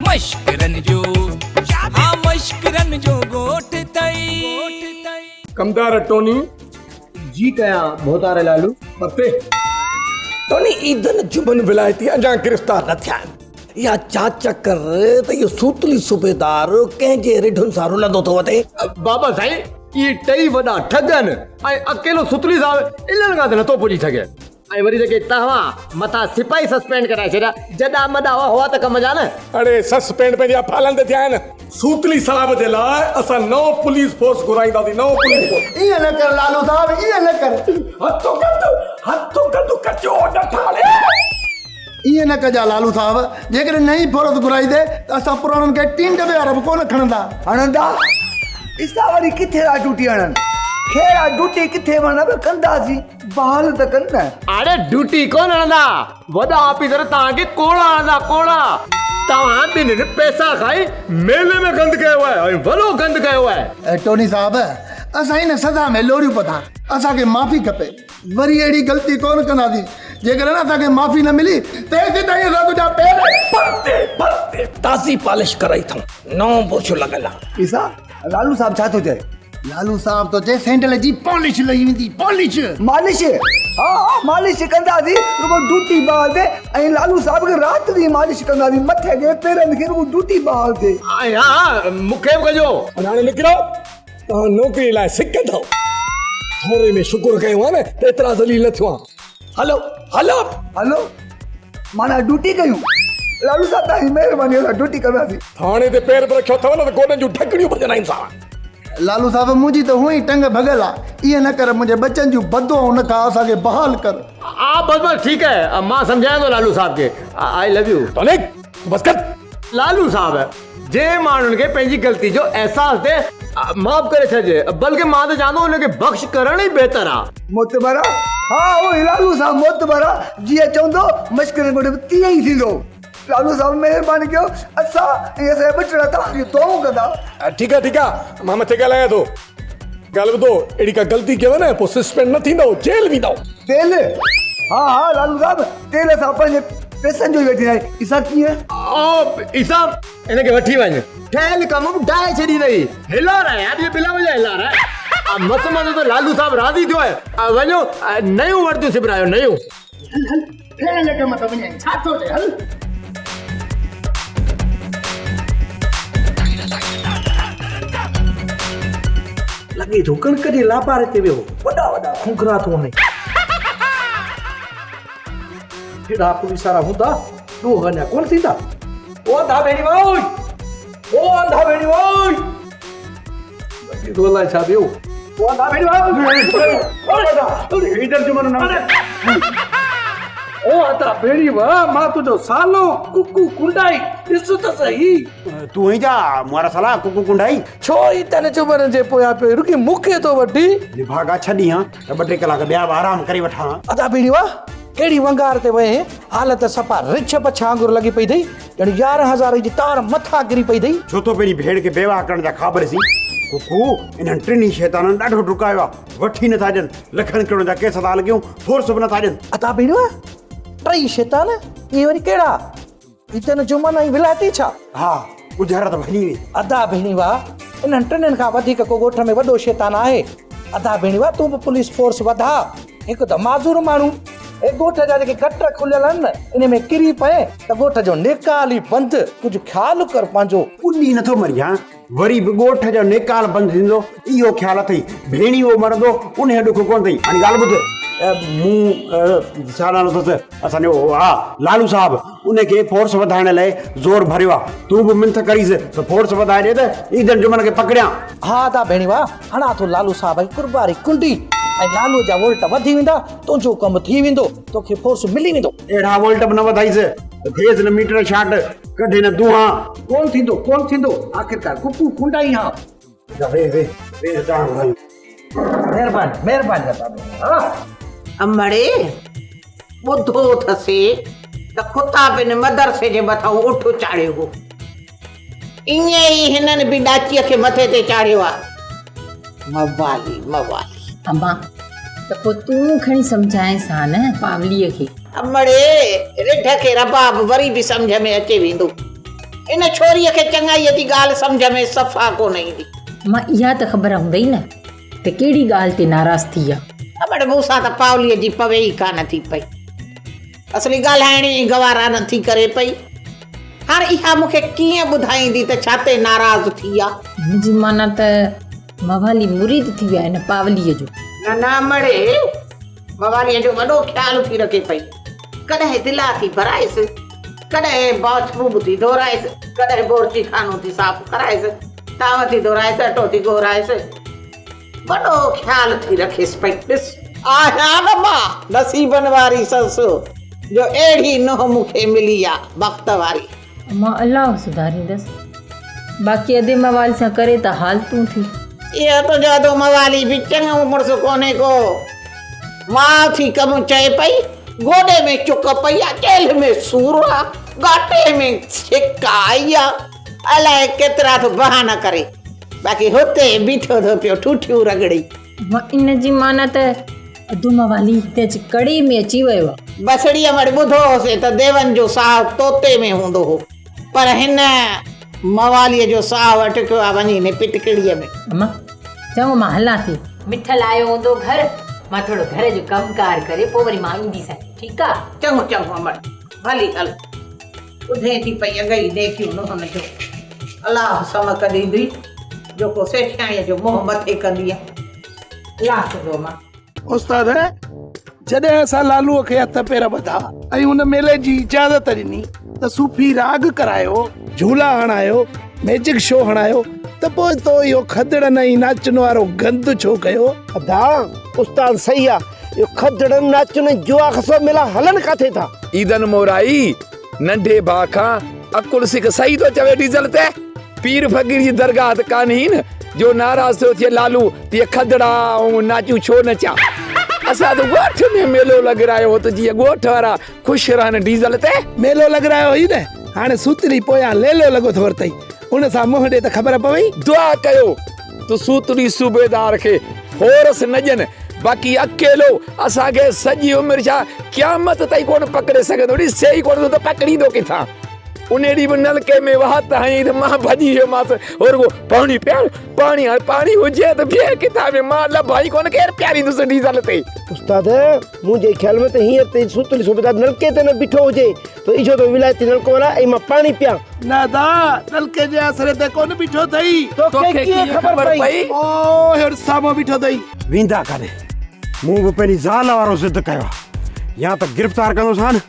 مشڪرن جو ها مشڪرن جو ڳوٺ اٿئي. ڪمدار ٽوني. جي ڪيان ڀوتار لالو. پرتي. ٽوني عيدن جمعن ولايتي اڃا گرفتار نه ٿيا آهن. اها ڇا چڪر ته اهو سوتلي صوبيدار ڪنهن جي رڍن سان رلندو ٿو وتي. بابا سائين اهي ٽئي وڏا ٺڳ آهن ۽ اڪيلو سوتلي صاحب انهن کان ته نٿو پڄي سگهي. ۽ وري جيڪي توهان مٿان سپاهي سسپينڊ ڪرائي ڇڏيا، جڏا مڏا هئا، هئا ته ڪم جا نه. اڙي سسپينڊ پنهنجي افعالن تي ٿيا آهن. سوتلي صاحب جي لاء اسان نئون پوليس فورس گهرائينداسين، نئون پوليس فورس. ائين نه ڪر لالو صاحب ائين نه ڪر. هٿ گند هٿ گند ڪچو ڏٺاڙي. ائين نه ڪجا لالو صاحب جيڪڏهن نئين فورس گهرائيندي ته اسان پراڻن کي ٽين ڊٻي وارا به ڪونه کڻندا. هڻندا؟ اسان وري ڪٿي ٿا ڊيوٽي هڻن؟ خير آ ڊيوٽي ڪٿي به هڻن پر ڪنداسين. بحال ته ڪن نه. اڙي ڊيوٽي ڪونه هڻندا، وڏا آفيسر توهان کي ڪوڙا هڻندا ڪوڙا. توهان ٻنهين پئسا کائي ميلي ۾ گند ڪيو آهي ۽ وڏو گند ڪيو آهي. ٽوني صاحب اسان هن سزا ۾ لوڙيون پتا، اسان کي معافي کپي، وري اهڙي غلطي ڪونه ڪنداسين، جيڪڏهن اسان کي معافي نه ملي تيسيتائين اسان تنهنجا پير. پرتي پرتي تازي پالش ڪرائي اٿئون، نئون برش لڳل آ. عيسيٰ، لالو صاحب ڇا ٿو چئي؟ لالو صاحب ٿو چئي سينڊل جي پالش لهي ويندي پالش. مالش؟ ها ها مالش ڪنداسين رڳو ڊيوٽي بحال ٿئي ۽ لالو صاحب کي رات ڏينهن مالش ڪنداسين مٿي کي پيرن کي رڳو ڊيوٽي بحال ٿئي. ۽ ها ها مون کي به ڪجو. هاڻي نڪرو توهان نوڪري لاء سڪ اٿو. ٿوري ۾ شڪر ڪيو ها نه ته ايترا ذليل نه ٿيو هان. هلو هلو. هلو معنيٰ ڊيوٽي ڪيون. لالو صاحب توهان جي مهرباني اسان ڊيوٽي ڪنداسين. ٿاڻي تي پير به رکيو اٿو نه ته گوڏن جون ڍڪڻيون ڀڄرائيندوسانو. لالو صاحب منهنجي ته هونئن ئي ٽنگ ڀڳل آ، ائين نه ڪر منهنجي ٻچن جون بدعائون نه کاء اسان کي بحال ڪر. ها بس بس ٺيڪ هي مان سمجهايان ٿو لالو صاحب کي آء لو يو. ٽونڪ تون بس ڪر. لالو صاحب جنهن ماڻهن کي پنهنجي غلطي جو احساس ٿئي معاف ڪري ڇڏجي بلڪه مان ته چوان ٿو ان کي بخش ڪرڻ ئي بهتر آ. معتبر آ ها اهو ئي لالو صاحب معتبر آ جيئن چوندو مشڪرين ڳوٺ ۾ تيئن ئي ٿيندو. لالو صاحب مهرباني ڪيو اسان ۽ اسان جا ٻچڙا توهان کي دعائون ڪندا. ٺيڪ آ ٺيڪ آ مان مٿي ڳالهايان ٿو. ڳالهه ٻڌو اهڙي ڪا غلطي ڪيو نه پوء سسپينڊ نه ٿيندؤ جيل ويندؤ. تيل؟ ها ها لالو صاحب تيل اسان پنهنجي پئسن جو ئي وٺيندا آهيون. عيسيٰ ڪيئن؟ او عيسيٰ هن کي وٺي وڃ. ٺهيل ڪم به ڊاهي ڇڏيندئي. هلارائي آ جي بلا وجهه هلارائي. مس مس ته لالو صاحب راضي ٿيو آهي. وڃو نيون ورديون سبرايو نيون. هل هل ٺهيل ڪم ته وڃائين ڇا ٿو چئي هل. لڳي ٿو ڪڻڪ جي لاپاري تي ويو وڏا وڏا کونگهرا ٿو هڻي. هيڏا پوليس وارا هوندا ڏوهه اڃا ڪونه ٿيندا. او انڌا ڀيڻي اوئي او انڌا ڀيڻي اوئي لڳي ٿو الائي ڇا ٿيو. او انڌا ڀيڻي او انڌا ڀيڻي مان تنهنجو سالو ڪڪو ڪنڊائي ڏس ته سهي. تون ئي جا مون وارا سالا ڪڪو ڪنڊائي. ڇو ئي تن چٻرن جي پويان پيو رڳي مون کي ٿو وٺي. نڀاڳا ڇڏي هان ته ٻه ٽي ڪلاڪ ٻيا به آرام ڪري وٺان ها. ادا ڀيڻي واهه ڪهڙي ونگار تي وئين، حالت صفا رڇ پڇ آنگر لڳي پئي اٿئي، ڄڻ 11 هزار جي تار مٿان ڪري پئي اٿئي. ڇو ٿو پنهنجي ڀيڻ کي بيواهه ڪرڻ جا خواب ڏسين؟ ڪڪو، انهن ٽنهي شيطانن ڏاڍو ڊڪايو آ، وٺي نٿا ڏين، لکن ڪروڙن جا ڪيس ٿا لڳيون، فورس به نٿا ڏين. ادا ڀيڻ واهه، ٽئي شيطان، اهي وري ڪهڙا؟ عيدن جمعن ۽ ولايتي ڇا؟ ها، ڳجهارت ڀڃي وئي. ادا ڀيڻي واهه، انهن ٽنهين کان وڌيڪ ڪو ڳوٺ ۾ وڏو شيطان آهي؟ ادا ڀيڻي واهه، تون به پوليس فورس وڌاء. هڪ ته معذور ماڻهو، هي ڳوٺ جا جيڪي گٽر کليل آهن نه، انهي ۾ ڪري پئين ته ڳوٺ جو نيڪال ئي بند. ڪجهه خيال ڪر پنهنجو. ٻڏي نٿو مرجان، وري به ڳوٺ جو نيڪال بند ٿيندو، اهو خيال اٿئي. ڀيڻيوو مرندو، انهيء جو ڏک ڪونه اٿئي. هاڻي ڳالهه ٻڌ، مون ڇا نالو اٿس اسان جو، ها لالو صاحب، ان کي فورس وڌائڻ لاء زور ڀريو آ. تون به منٿ ڪريس ته فورس وڌائي ڏي ته عيدن جمعن کي پڪڙيان. ها ادا ڀيڻيوا، هڻان ٿو لالو صاحب جي قرباري ڪنڊي ۽ لالوء جا وولٽ وڌي ويندا، تنهنجو ڪم ٿي ويندو، توکي فورس ملي ويندو. اهڙا وولٽ به نه وڌائيس ته ٿئيس نه ميٽر شارٽ، ڪڍي نه دونهان. ڪونه ٿيندو، ڪونه ٿيندو، آخرڪار ڪڪو ڪنڊائي هان. جا ويهه ويهه، ويهه چانهه گهرايون. مهرباني، مهرباني ادا ڀيڻيوا. امڙي، ٻڌو اٿسي ته خطابن مدرسي جي مٿان اٺ چاڙهيو هو. ائين ئي هنن به ڏاچيء کي مٿي تي چاڙهيو آ. موالي موالي. امان، ته پوء تون کڻي سمجهائينس ها نه پاوليء کي. امڙي، رڍ کي رباب وري به سمجهه ۾ اچي ويندو. ان ڇوريء کي چڱائيء جي ڳالهه سمجهه ۾ صفا ڪونه ايندي. مان اها ته خبر هوندئي نه ته ڪهڙي ڳالهه تي ناراض ٿي آ. امڙ مون سان ته پاوليء جي پوي ئي ڪانه ٿي پئي. اصلي ڳالهائڻ ئي گوارا نه ٿي ڪري پئي. هاڻ اها مون کي ڪيئن ٻڌائيندي ته ڇا تي ناراض ٿي آ. هن جي معنيٰ ته موالي مريد ٿي ويا هن پاوليء جو. نه نه امڙي، مواليء جو وڏو خيال ٿي رکي پئي. ڪڏهن دلا ٿي ڀرائيس، ڪڏهن باٿ روم ٿي ڌورائيس، ڪڏهن بورچي خانو ٿي صاف ڪرائيس، ٿانو ٿي ڌورائيس، اٽو ٿي ڳوهرائيس. وڏو خيال ٿي رکيس پئي. ڏس، آهيان نه مان نصيبن واري سس، جو اهڙي نونهن مون کي ملي آ، بخت واري. مان الله سڌاريندس. باقي ادي موالي سان ڪري ته حالتون ٿي. اهو تنهنجو ادو موالي به چڱو مڙس ڪونهي ڪو. ماء ٿي ڪم چئي پئي، گوڏي ۾ چڪ پئي آ، چيلهه ۾ سور آ، ڳاٽي ۾ ڇڪ آئي آ، الائي ڪيترا ٿو بهانا ڪري. باقي هتي بيٺو ٿو پيو ٺوٺيون رڳڙي. ان جي معنيٰ ته اڌو موالي هتي اچي ڪڙي ۾ اچي ويو آ. بسڙيء وٽ ٻڌو هوسين ته ديون جو ساهه طوطي ۾ هوندو هو، پر هن مواليء جو ساهه اٽڪيو آ وڃي هن پٽڪڙيء ۾. اما، چڱو مان هلان ٿي. مٺل آيو هوندو گهر، مان ٿورو گهر جو ڪم ڪار ڪري پوء وري مان اينديسانء، ٺيڪ آ؟ چڱو چڱو امڙ، ڀلي هل. ٻڌين ٿي پئي اڳ ئي نيڪيون نونهن جو. الله سمڪ ڏيندي جو ڪو سيٺياڻيء جو منهن مٿي ڪندينء. الله ڪندو امان. استاد، جڏهن اسان لالوء کي هٿ پير ٻڌا ۽ ان ميلي جي اجازت ڏني ته صوفي راڳ ڪرايو، جهولا هڻايو، ميجڪ شو هڻايو ته پوء تو اهو کدڙن ۽ ناچن وارو گند ڇو ڪيو؟ ادا، استاد صحيح آ، اهو کدڙن، ناچن ۽ جوا کان سواء ميلا هلن ڪاٿي ٿا؟ عيدن مورائي ننڍي ڀاء کان عقل سک صحيح ٿو چوي ڊيزل ته پير فقير جي درگاهه ته ڪانهي نه جو ناراض ٿيو ٿئي لالو ته اهي کدڙا ۽ ناچون ڇو نچيا اسان ته ڳوٺ ۾ ميلو لڳرايو هو ته جيئن ڳوٺ وارا خوش رهن ڊيزل ته ميلو لڳرايو هئي نه هاڻي سوتلي پويان ليلو لڳو ٿو ورتئي ان سان منهن ڏي ته خبر پوي. دعا ڪيو ته سوتلي صوبيدار کي فورس نه ڏين باقي اڪيلو اسان کي سڄي عمر ڇا قيامت تائين ڪونه پڪڙي سگهندو ڏسي ئي ڪونه ٿو ته پڪڙيندو ڪٿان ان ڏينهن به نلڪي ۾ وات هنئي ته مان ڀڄي ويومانس هو رڳو پاڻي پيار پاڻي هاڻي پاڻي هجي ته بيهه ڪٿان ۾ مان لڀان ئي ڪونه ڪير پياريندس ڊيزل تي. استاد منهنجي خيال ۾ ته هينئر تائين سوتلي صوبيدار نلڪي تي نه بيٺو هجي ته اجهو ٿو ولايتي نلڪو هلائي ۽ مان پاڻي پيان. نه ادا، نلڪي جي آسري تي ڪونه بيٺو اٿئي. توکي ڪيئن خبر پئي؟ او هيڙ سامهون بيٺو اٿئي. ويندا ڪاڏي؟ مون به پنهنجي زال وارو ضد ڪيو آهي. يا ته گرفتار ڪندوسان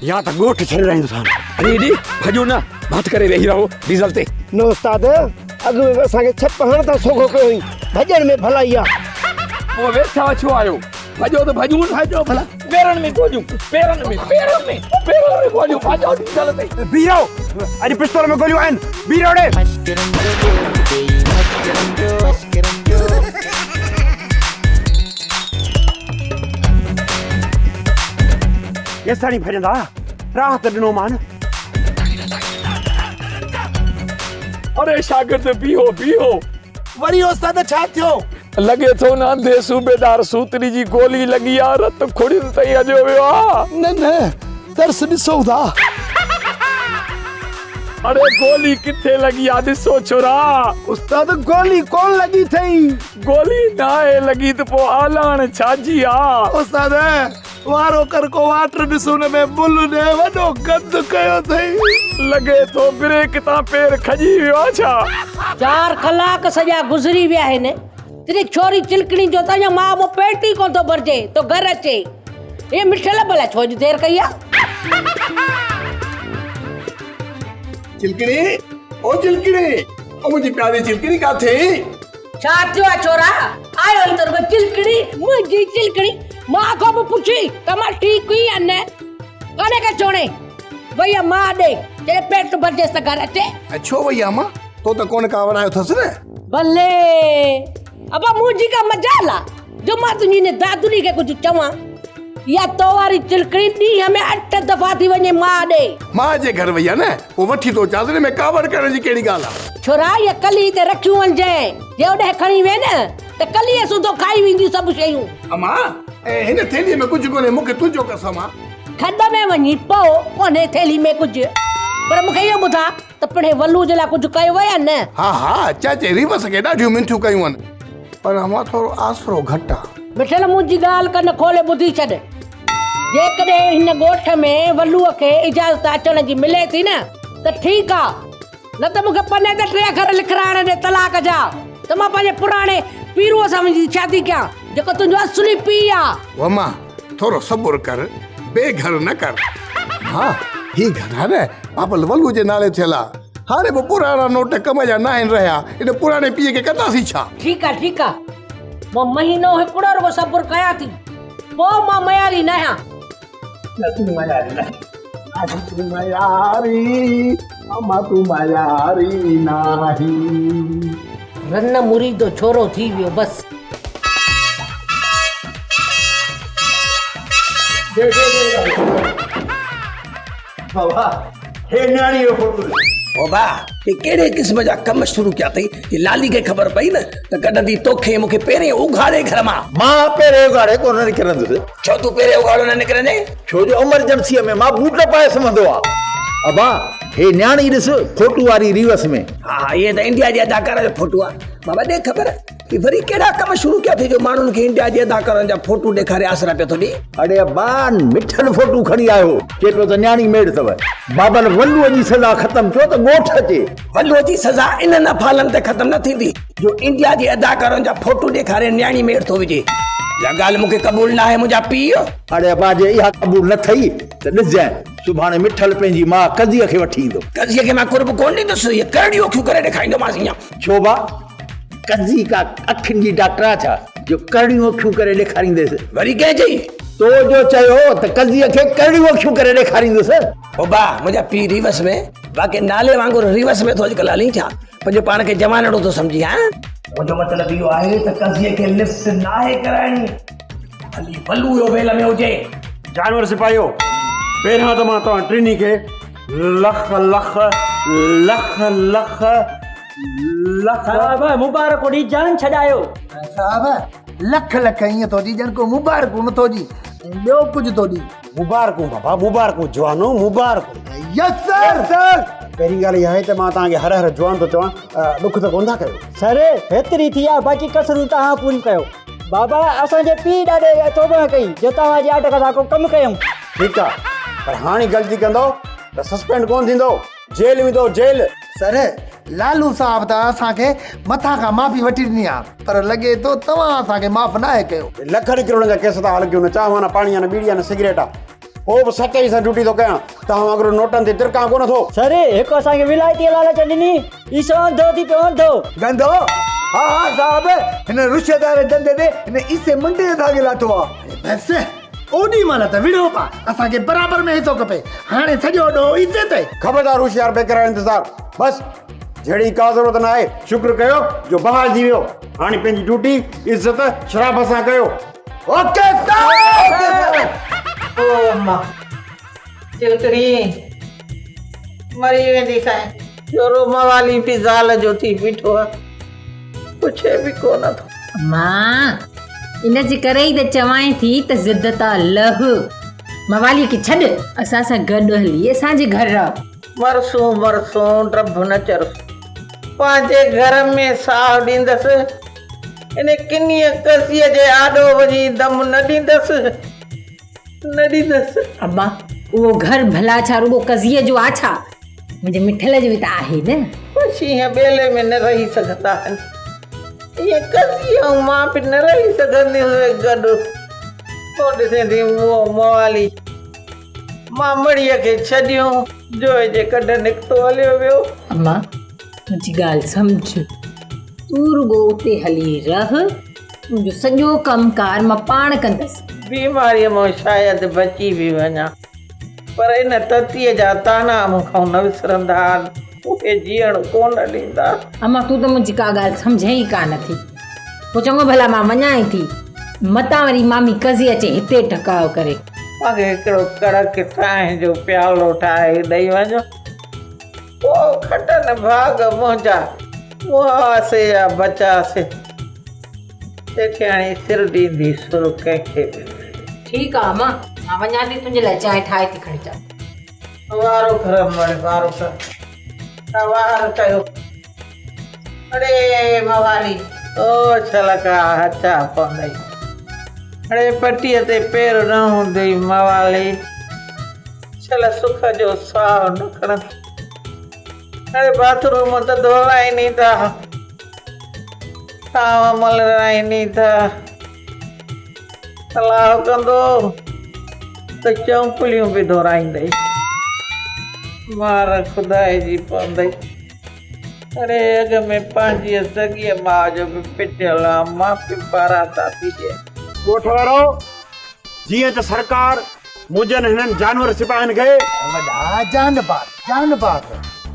يا ته ڳوٺ ڇڏرائيندوسان. اڙي اڙي ڀڄو نه، ماٺ ڪري ويهي رهو ڊيزل تي. نه استاد، اڳ ۾ به اسان کي ڇپ هڻڻ تان سوگهو ڪيو هئين. ڀڄڻ ۾ ڀلائي آ. پوء ويٺا ڇو آهيو؟ ڀڄو ته ڀڄون. ڀڄو ڀلا. پيرن ۾ گوليون، پيرن ۾، پيرن ۾، پيرن ۾ گوليون، ڀڄو ڊيزل تي. بيهي رهو، اڄ پستول ۾ گوليون آهن، بيهي رهو ڙي. ڪيستاڻي ڀڄندا، راهه ته ڏنومان. اڙي شاگرد بيهو، بيهو. وري استاد ڇا ٿيو؟ لڳي ٿو ان انڌي صوبيدار سوتري جي گولي لڳي آ، رت کڙين تائين هليو ويو آ. نه نه ترس ڏسون ٿا. اڙي گولي ڪٿي لڳي آ ڏسو ڇورا. استاد گولي ڪونه لڳي ٿئي. گولي ناهي لڳي ته پوء آلاڻ ڇا جي آ؟ استاد وارو ڪر ڪو واٽر ڏس ان ۾ بل ڏي وڏو گند ڪيو اٿئي. لڳي ٿو بريڪ تان پير کڄي ويو آ ڇا؟ چار ڪلاڪ سڄا گذري ويا آهن تنهنجي ڇوري چلڪڻي جو ته اڃا ماء مون پيٽ ئي ڪونه ٿو ڀرجي تو گهر اچي. هي مٺل ڀلا ڇو اڄ دير ڪئي آ؟ چلڪڻي او چلڪڻي او منهنجي پياري چلڪڻي ڪاٿي؟ ڇا ٿيو آ ڇورا؟ آيو ئي ته رڳو چلڪڻي منهنجي چلڪڻي. ماء کان به پڇي ته مان ٺيڪ هئي يا نه؟ ڪانهي ڪا چوڻي. وئي آ ماء ڏي، جڏهن پيٽ ڀرجيس ته گهر اچي. ۽ ڇو وئي آ مان؟ تو ته ڪونه ڪاوڙايو اٿس نه؟ ڀلي ابا منهنجي ڪا مجال آ جو مان تنهنجي ان دادلي کي ڪجهه چوان. اها تو واري چلڪڻي ڏينهن ۾ اٺ دفعا ٿي وڃي ماء ڏي. ماء جي گهر وئي آ نه، پوء وٺي ٿو اچانس، ان ۾ ڪاوڙ ڪرڻ جي ڪهڙي ڳالهه آ؟ ڇورا اهي ڪلهي تي رکيون وڃجانء، جي اوڏانهن کڻي وئين نه ته ڪليء سوڌو کائي وينديون سڀ شيون. اما، هن ٿيلهيء ۾ ڪجهه ڪونهي، مون کي تنهنجو قسم آ. کڏ ۾ وڃي پئو، ڪونهي ٿيلهي ۾ ڪجهه. پر مون کي اهو ٻڌاء ته پڻهين ولوء جي لاء ڪجهه ڪيو يا نه؟ ها ها چاچي ريوس کي ڏاڍيون منٿيون ڪيون آهن پر امان ٿورو آسرو گهٽ آ. مٺل منهنجي ڳالهه ڪن کولي ٻڌي ڇڏ. جيڪڏهن هن ڳوٺ ۾ ولوء کي اجازت اچڻ جي ملي ٿي نه ته ٺيڪ آ نه ته مون کي پني تي ٽي اکر لکرائڻ ڏي طلاق جا ته مان پنهنجي پراڻي پيروء سان وڃي شادي ڪيان جيڪو تنهنجو اصلي پيء آ. امان ٿورو صبر ڪر بي گهر نه ڪر. ها هي گهر آ نه بابل ولوء جي نالي ٿيل آ. هاڻي به پراڻا نوٽ ڪم جا ناهن رهيا ان پراڻي پيء کي ڪنداسين ڇا؟ ٺيڪ آ ٺيڪ آ مان مهينو هڪڙو رڳو صبر ڪيان ٿي پوء مان مياري ناهيان. نه تون مياري ناهين. ناهين تون مياري اما تون مياري ناهين. رن مريدو ڇورو ٿي ويو بس. بابا هي نياڻي جو فوٽو ڏس. بابا هي ڪهڙي قسم جا ڪم شروع ڪيا اٿئي جي لالي کي خبر پئي نه ته ڪڍندي توکي ۽ مون کي پيرين اگهاڙي گهر مان. مان پيرين اگهاڙي ڪونه نڪرندس. ڇو تون پيرين اگهاڙو نه نڪرندين؟ ڇو جو امرجنسيء ۾ مان بوٽ پائي سمهندو آ. ابا هي نياڻي ڏس فوٽو واري ريوس ۾. ها ها هي ته انڊيا جي اداڪارا جو فوٽو آ. بابا ڏي خبر. هي وري ڪهڙا ڪم شروع ڪيا اٿئي جو ماڻهن کي انڊيا جي اداڪارن جا فوٽو ڏيکاري آسرا پيو ٿو ڏئي. اڙي ابا مٺل فوٽو کڻي آيو هو، چئي پيو ته نياڻي ميڙ اٿو. بابل ولوء جي سزا ختم ٿيو ته ڳوٺ اچي. ولوء جي سزا انهن افعالن تي ختم نه ٿيندي جو انڊيا جي اداڪارن جا فوٽو ڏيکاري نياڻي ميڙ ٿو وجهي. اها ڳالهه مون کي قبول ناهي منهنجا پيء. اڙي ابا جي اها قبول نه ٿئي ته ڏسجانء سڀاڻي مٺل پنهنجي ماء قضيء کي وٺي ايندو. قضيء کي مان قرب ڪونه ڏيندس، هيء ڪرڙيون اکيون ڪري ڏيکاريندومانس اڃا. ڇو با؟ قضي ڪا اکين جي ڊاڪٽر آ ڇا جو ڪرڙيون اکيون ڪري ڏيکارينديس. وري ڪنهن چئي؟ تو جو چيو ته قضيء کي ڪرڙيون اکيون ڪري ڏيکاريندس. ابا منهنجا پيء ريوس ۾ واقعي نالي وانگر ريوس ۾ ٿو اڄڪلهه هلين ڇا؟ پنهنجو پاڻ کي جوانڙو ٿو سمجهين ها؟ منهنجو مطلب اهو آهي ته قضيء کي لفٽ ناهي ڪرائڻي. ڀلي ولو اهو ويل ۾ هجي. جانور سپاهيو، پهريان ته مان توهان ٽنهي کي لک لک لک لک لک. صاحب مبارڪون ڏئي جان ڇڏايو. صاحب لک لک ائين ٿو ڏي ڄڻ ڪو مبارڪون نٿو ڏي ٻيو ڪجهه ٿو ڏي. مبارڪون بابا مبارڪون جوانو مبارڪون. يس سر سر. پهرين ڳالهه اها آهي ته مان توهان کي هر هر جوان ٿو چوان ڏک ته ڪونه ٿا ڪيو. سر هيتري ٿي آهي باقي ڪسرون توهان پوريون ڪيو. بابا اسان جي پيء ڏاڏي توبهه ڪئي جو توهان جي آٽڪ سان ڪو ڪم ڪيم. ٺيڪ آ پر هاڻي غلطي ڪندؤ ته سسپينڊ ڪونه ٿيندؤ جيل ويندؤ جيل. سر لالو صاحب ته اسان کي مٿان کان معافي وٺي ڏني آ پر لڳي ٿو توهان اسان کي معاف ناهي ڪيو. لکن ڪروڙن جا ڪيس ٿا هلن ڪيون نه چانهه نه پاڻي آ نه ٻيڙي آ نه سگريٽ آ پوء به سچائي سان ڊيوٽي ٿو ڪيان توهان وانگر نوٽن تي ترڪان ڪونه ٿو. سر هڪ اسان کي ولايتي لالچ ڏني عيسو انڌو ٿي پيو انڌو. گندو؟ ها ها صاحب هن رشوت واري ڌنڌي تي هن عيسي منڊي اسان کي لاٿو آ. بس اوڏي مهل ته وڙهو پا اسان کي برابر ۾ حصو کپي هاڻي سڄو ڏوهه عيسي تي. خبردار هوشيار بيقرار انتظار بس جهڙي ڪا ضرورت نه آهي شڪر ڪيو جو بحال ٿي ويو هاڻي پنهنجي ڊيوٽي عزت شرافت سان ڪيو. Okay sir. او اما چلڪڙي مري ويندي سائين ڇورو موالي به زال جو ٿي بيٺو آ پڇي به ڪونه ٿو. امان ان جي ڪري ئي ته چوانء ٿي ته ضد تان لهه. مواليء کي ڇڏ، اسان سان گڏ هلي اسان جي گهر رهه. مرسون مرسون ڊڀ نه چرسون. پنهنجي گهر ۾ ساهه ڏيندس. ان ڪنيء ڪسيء جي آڏو وڃي دم نه ڏيندس. نه ڏيندس. ابا اهو گهر ڀلا ڇا رڳو قضيء جو آ ڇا؟ منهنجي مٺل جو به ته آهي نه. پر شينهن ٻيلي ۾ نه رهي سگهندا آهن. ائين قضيء ۽ مان به نه رهي سگهنديس گڏ. تون ڏسين ٿي اهو موالي مان مڙهيء کي ڇڏيون جوئي جي ڪڍ نڪتو هليو ويو. اما منهنجي ڳالهه سمجهه. تون رڳو اتي هلي رهه. تنهنجو سڄو ڪم ڪار مان پاڻ ڪندس. بيماريء مان شايد بچي به وڃان، پر ان تتيء جا طعنا مون کان نه وسرندا، مون کي جيئڻ ڪونه ڏيندا. امان تون ته منهنجي ڪا ڳالهه سمجهين ئي ڪانه ٿي. پوء چڱو ڀلا مان وڃان ئي ٿي، متان وري مامي قضي اچي هتي ٺڪاء ڪري. مان کي هڪڙو ڪڙڪ چانهه جو پيالو ٺاهي ڏئي وڃ. پوء کٽن ڀاڳ منهنجا، مئاسي يا بچاسي. سيٺياڻي سر ڏيندي سر ڪنهن کي به نه. ٺيڪ آ امان، مان وڃان ٿي تنهنجي لاء چانهه ٺاهي ٿي کڻي اچان. وارو ڪر مڙي وارو ڪر. ڪا واهر ڪيو. اڙي موالي. او ڇلڪا هچا پوندئي. اڙي پٽيء تي پير نه هوندئي موالي. ڇل سک جو ساهه نه کڻندئي. اڙي باٿ روم ته ڌورائين ئي ٿا. ٿانء ملرائين ئي ٿا. صلاح ڪندو ته چونپليون به ڌورائيندئي. مار خدائي جي پوندئي. اڙي اڳ ۾ پنهنجيء سڳيء ماء جو به پٽيل آن، معافي پاراتا ٿي ڏي. ڳوٺ وارؤ، جيئن ته سرڪار منهنجن هنن جانور سپاهين کي. وڏا جانباز، جانباز.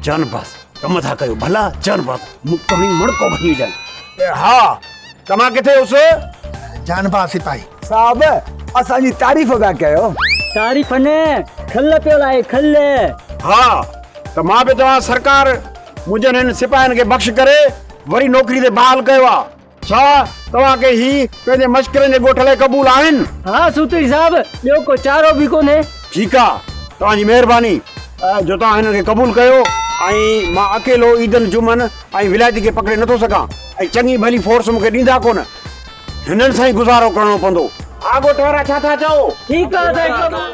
جانباز، ڪم ٿا ڪيو ڀلا جانباز، مون کڻي مڙڪو ڀڃي وجهان. ها، توهان ڪٿي هيس؟ جانباز سپاهي. صاحب، اسان جي تعريف پيا ڪيو. تعريف نه، کل پيو لاهي، کل. ها، ته مان به چوان سرڪار منهنجن هن سپاهين کي بخش ڪري وري نوڪري تي بحال ڪيو آ. ڇا توهان کي هي پنهنجي مشڪرن جي ڳوٺ لاء قبول آهن؟ ها سوتري صاحب، ٻيو ڪو چارو به ڪونهي. ٺيڪ آ، توهان جي مهرباني جو توهان هنن کي قبول ڪيو ۽ مان اڪيلو عيدن جمعن ۽ ولايتي کي پڪڙي نٿو سگهان ۽ چڱي ڀلي فورس مون کي ڏيندا ڪونه. هنن سان ئي گذارو ڪرڻو پوندو. ها ڳوٺ وارا ڇا ٿا چئو؟ ٺيڪ آ سائين قبول.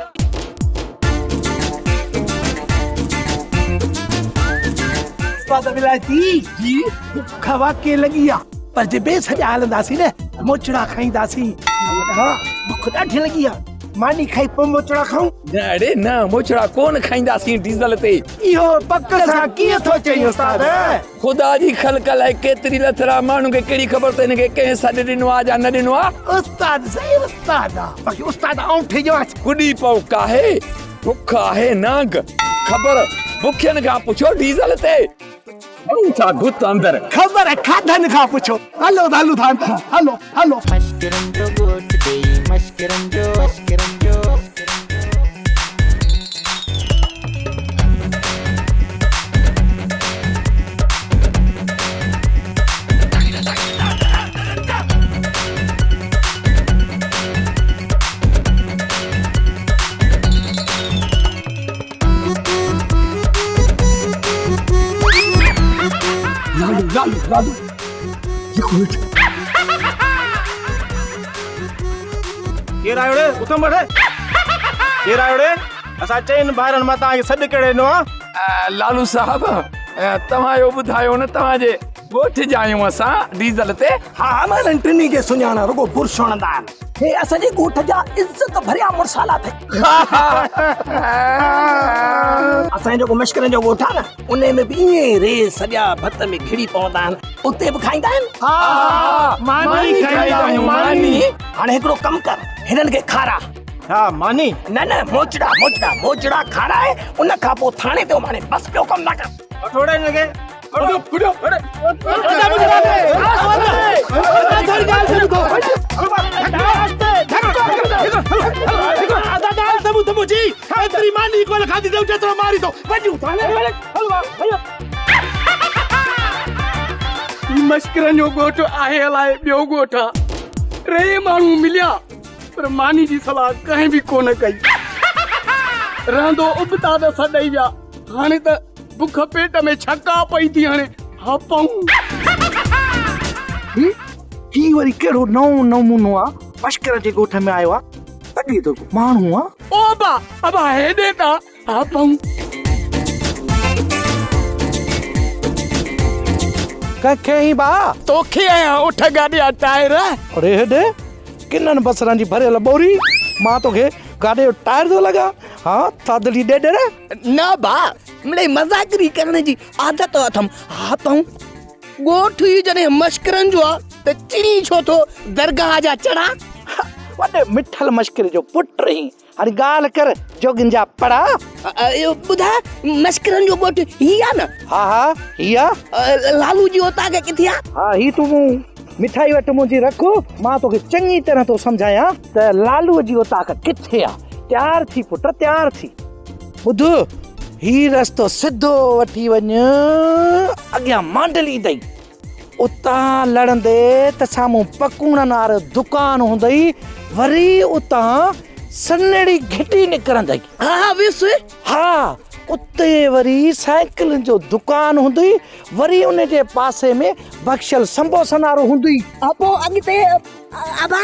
استاد ولايتي جي بک واقعي لڳي آ پر جي بي سڄا هلنداسين نه موچڙا کائينداسين. ها بک ڏاڍي لڳي آ. ماني کائي پوء موچڙا کائون. نه اڙي نه موچڙا ڪونه کائينداسين ڊيزل تي. اهو پڪ سان ڪيئن ٿو چئين استاد؟ خدا جي خلق الائي ڪيتري لٿرا ماڻهن کي ڪهڙي خبر ته هن کي ڪنهن سڏ ڏنو آ يا نه ڏنو آ. استاد سائين استاد آ باقي استاد آئون ٺهي ڄوان. ڪڏي پئو ڪاهي بک آهي نانگ خبر بکين کان پڇو ڊيزل تي ڀرون ٿا گت اندر. خبر کاڌن کان پڇو هلو ته هلون ٿا اندر هلو هلو. مشڪرن جو ڳوٺ ڏيئي مشڪرن جو مشڪرن جو. لالو لالو لالو ڪير آيو ڙي اٿم وٺ ڪير آيو ڙي اسان چئن ڀائرن مان توهان کي سڏ ڪهڙي ڏنو آ؟ لالو صاحب توهان اهو ٻڌايو نه توهان جي ڳوٺ جا آهيون اسان ڊيزل تي. ها ها مان انهن ٽنهي کي سڃاڻان رڳو برش هڻندا آهن. هي اسان جي ڳوٺ جا عزت ڀريا مڙسالا اٿئي. اسان جو جيڪو مشڪرن جو ڳوٺ آ نه انهي ۾ به ائين ئي ري سڄا ڀت ۾ گهڙي پوندا آهن اتي به کائيندا آهن. ها ها ماني کائيندا آهيون ماني. هاڻي هڪڙو ڪم ڪر هنن کي کاراء. ها ماني؟ نه نه موچڙا موچڙا موچڙا کارائي ان کان پوء ٿاڻي تي اماڻي بس ٻيو ڪم نه ڪر. وٺو ڙي هن کي. مشڪرن جو ڳوٺ آهي الائي ٻيو ڳوٺ آ. ٽي ماڻهو مليا پر ماني جي صلاح ڪنهن به ڪونه ڪئي. رهندو ابتا ڏس ڏئي ويا. هاڻي ته بک پيٽ ۾ ڇڪا پئي ٿي هڻي. ها پئون. هي وري ڪهڙو نئون نمونو آ مشڪر جي ڳوٺ ۾ آيو آ. لڳي ٿو ڪو ماڻهو آ. او ابا ابا هيڏي ته ها پئون. ڪنهن کي هين ڀاء؟ توکي آهيان اٺ گاڏي جا ٽائر. اڙي هيڏي ڪنن بصرن جي ڀريل ٻوري مان توکي گاڏي جو ٽائر ٿو لڳان ها ٿاڌڙي ڏيڏر. نه ڀاء مڙئي مذاقري ڪرڻ جي عادت اٿم. ها پئون ڳوٺ ئي جڏهن مشڪرن جو آ ته چڙين ڇو ٿو درگاهه جا چڙا. وڏي مٺل مشڪري جو پٽ هين. هاڻي ڳالهه ڪر جوڳين جا پڙا. اهو ٻڌاء مشڪرن جو ڳوٺ هي آ نه؟ ها ها هي آ. لالو جي اوطاق ڪٿي آ؟ ها هي تون مٺائي وٽ منهنجي رک مان توکي چڱي طرح ٿو سمجهايان ته لالو جي اوطاق ڪٿي آ. تيار ٿي پٽ تيار ٿي. ٻڌ هي رستو سڌو وٺي وڃ اڳيان مانڊل ايندئي. اتان لڙندي ته سامهون پڪوڙن وارو دڪان هوندئي، وري اتان سنهڙي گهٽي نڪرندئي. ها ها ويس. ها اتي وري سائيڪلن جو دڪان هوندئي، وري ان جي پاسي ۾ بخشل سمبوسن وارو هوندئي. ها پوء اڳتي ابا؟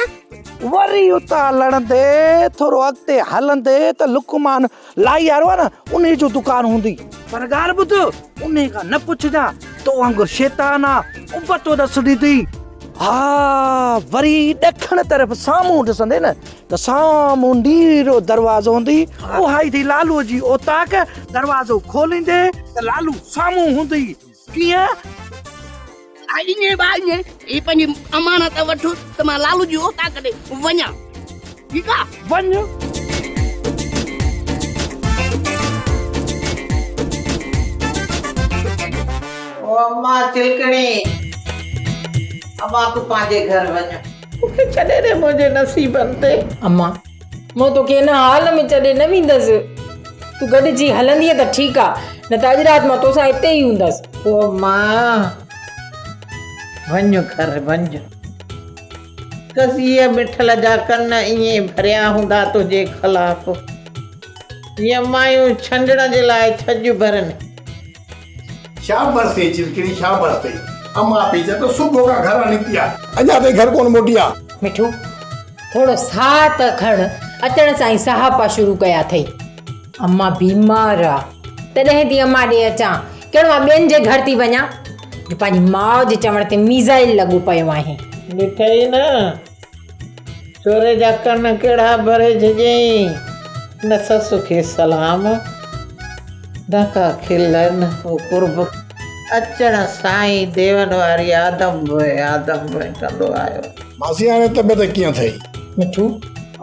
وري اتان لڙندي ٿورو اڳتي هلندي ته لقمان لائي وارو آهي نه، انهي جو دڪان هوندئي. پر ڳالهه ٻڌ، انهي کان نه پڇجان، تو وانگر شيطان آ، ابتو ڏس ڏيندئي. ها وري ڏکڻ طرف سامهون ڏسندي نه ته سامهون نيرو دروازو هوندي، اها ئي ٿي لالوء جي اوطاق، دروازو کوليندي ته لالو سامهون هوندي. ڪيئن؟ ها ائين با ائين، هي پنهنجي امانت وٺ ته مان لالو جي اوطاق ڏي وڃان. ٺيڪ آ؟ وڃ. او اما چلڪڻي، اما تون پنهنجي گهر وڃ. مون کي ڇڏي ڏي منهنجي نصيبن تي. اما، مان توکي هن حال ۾ ڇڏي نه ويندس. تون گڏجي هلندينء ته ٺيڪ آ، نه ته اڄ رات مان توسان هتي ئي هوندس. او اما، وڃ گهر وڃ. قضيء مٺل جا ڪن ائين ڀريا هوندا تنهنجي خلاف، جيئن مايون ڇنڊڻ جي لاء ڇڄ ڀرن. شابس ٿئي چلڪڻي شابس ٿئي. امان پئي چئي ته صبح کان گهران نڪتي آ اڃا تائين گهر ڪونه موٽي آ. مٺو ٿورو ساهه ته کڻ، اچڻ سان ئي سهاپا شروع ڪيا اٿئي. امان بيمار آ تڏهن ٿي امان ڏي اچان، ڪهڙو مان ٻين جي گهر ٿي وڃان جو پنهنجي ماء جي چوڻ تي ميزائل لڳو پيو آهين. ڏٺئي نه ڇوري جا ڪن ڪهڙا ڀري ڇڏيائين. نه سس کي سلام، نه ڪا کل نه ڪو قرب. اچڻ سان ئي ديون واري آدم بوء آدم بوء ڪندو آيو. ماسي هاڻي طبيعت ڪيئن اٿئي؟ مٺو،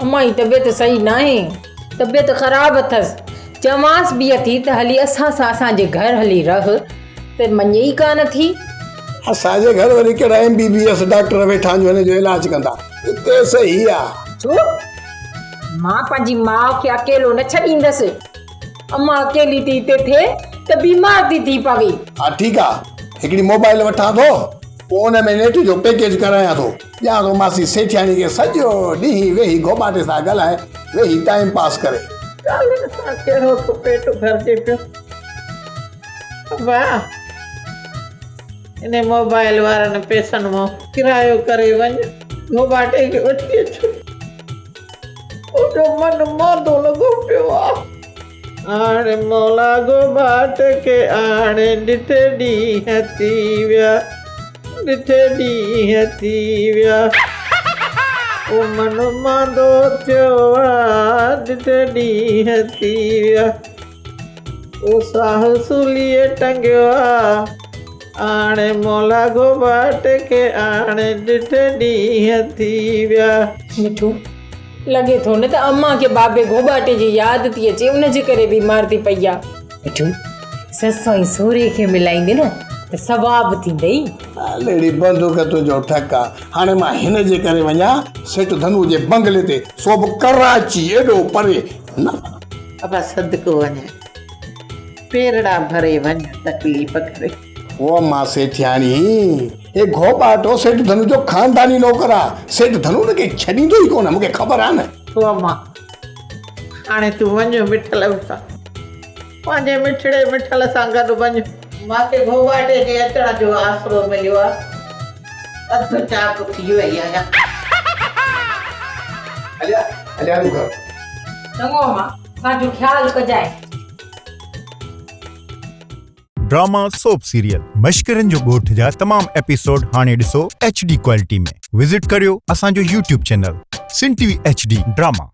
امان جي طبيعت صحيح ناهي. طبيعت خراب اٿس. چوانس به اٿي ته هلي اسان سان اسان جي گهر هلي رهه ته مڃي ئي ڪانه ٿي. اسان جي گهر وري ڪهڙا M B B S doctor ويٺا آهن جو هن جو علاج ڪندا. اتي صحيح آ. ڇو؟ مان پنهنجي ماء کي اڪيلو نه ڇڏيندس. امان اڪيلي ٿي هتي ٿئي ته بيمار ٿي ٿي پوي. ها ٺيڪ آ. هڪڙي موبائل وٺان ٿو پوء ان ۾ نيٽ جو پيڪيج ڪرايان ٿو. ڏيان ٿو ماسي سيٺياڻي کي سڄو ڏينهن ويهي گهوٻاٽي سان ڳالهائي ويهي ٽائيم پاس ڪري. ڳالهين سان ڪهڙو ٿو پيٽ ڀرجي پيو. ابا انهي موبائل وارن پئسن مان ڪرايو ڪري وڃ گهوٻاٽي کي وٺي اچ. منهنجو من ماندو لڳو پيو آ. آڻ مولا گهوٻاٽ کي آڻ ڏٺي ڏينهن ٿي ويا ڏٺي ڏينهن ٿي ويا او من ماندو ٿيو آ ڏٺي ڏينهن ٿي ويا او ساهه سوليء ٽنگيو آ آڻ مولا گهوٻاٽ کي آڻ ڏٺي ڏينهن ٿي ويا. مٺو لڳي ٿو نه ته امان کي بابي گهوٻاٽي جي ياد ٿي اچي ان جي ڪري بيمار ٿي پئي آ. مٺو، سس ۽ سهري کي ملائيندين نه ته ثواب ٿيندئي. ليڙي بندوق تنهنجو ٺڪ آ. هاڻي مان هن جي ڪري وڃان سيٺ ڌنو جي بنگلي تي سو به ڪراچي ايڏو پري نه. ابا صدقو وڃ پيرڙا ڀري وڃ تڪليف ڪري. او امان سيٺياڻي هي گهوٻاٽو سيٺ ڌنو جو خانداني نوڪر آ. سيٺ ڌنو هن کي ڇڏيندو ئي ڪونه، مون کي خبر آ نه. او امان، هاڻي تون وڃ مٺل سان، پنهنجي مٺڙي مٺل سان گڏ وڃ. مان کي گهوٻاٽي جي اچڻ جو آسرو مليو آ، اڌ چاڪ ٿي وئي آهيان. هليا، هليا هلون گهر. چڱو امان، پنهنجو خيال ڪجانء. ڊراما سوپ سيريل مشڪرن جو ڳوٺ جا تمام ايپيسوڊ هاڻي ڏسو ايڇ ڊي ڪوالٽي ۾ وزٽ ڪريو اسان جو YouTube channel Sindh T V H D drama.